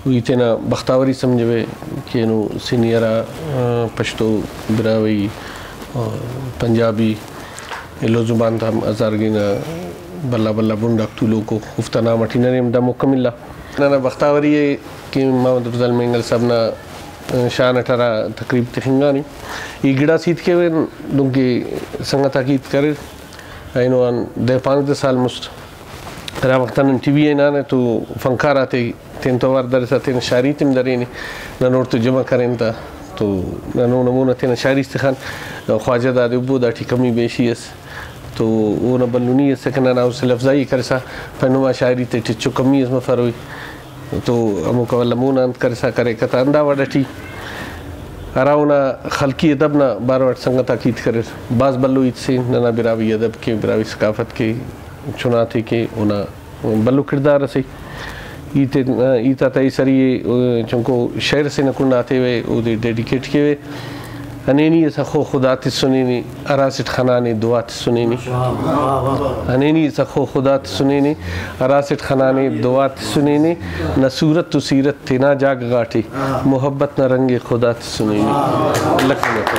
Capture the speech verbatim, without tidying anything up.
ای تینا بختاوری سمجھوے کہ اینو سینئر آ، آ، پشتو، براہوئی، آ، پنجابی، ایلو زبان تا ہم ہزار گنا بھلا بھلا بنڈ آک تولوکو، اوفتا نام اٹی ننے ہم دا موقع ملا۔ ننا بختاوری ء کہ محمد افضل مینگل صاحب نا شان اٹ ہرا تقریب تخنگانے، ای گڑاس ہیت کیوہ، دنکہ سنگت آک ہیت کریر، اینو آن دہ پانزدہ سال مست ہرا وخت آ نن ٹی وی آ ہنانہ تو فنکار آتے تین تو اوار درسا تینا شاعری تے ہم درینے، نن اوڑتون جمع کرین تا تو نن اونا مون آ تینا شاعری اس تخان۔ خواجہ دادے ابو داٹی کمی بیشی ئس تو اونا بھلنی ئسکہ، ننا حوصلہ افزائی ئے کرسا پائے نما شاعری تیٹی ہچو کمی ئس مفروئی۔ تو ہموکا ولدا مون آ انت کرسا کریکہ تا ہندا وڑ ئٹی ہرا اونا خلقی ادب نا بارو اٹ سنگت آک ہیت کریر، بھاز بھلو ہیت سے۔ ننا براہوئی ادب کے، براہوئی ثقافت کے، چناتے کے اونا بھلو کڑدار اسے۔ ہیت، ہیت آتا ایسری ئے چنکو شعر اسے نا کنڈ آ ہتیوہ، اودے ڈیڈیکیٹ کیوہ۔ ہنینی ئسا خو خدا تسنے نے، ہراسٹ خنانے دعا تسنے نے۔ ہنینی ئسا خو خدا تسنے نے، ہراسٹ خنانے دعا تسنے نے۔ نہ صورت و سیرت تینا جاگہ غاٹے، محبت نا رنگ خدا تسنے نے۔ لکھ مبارک۔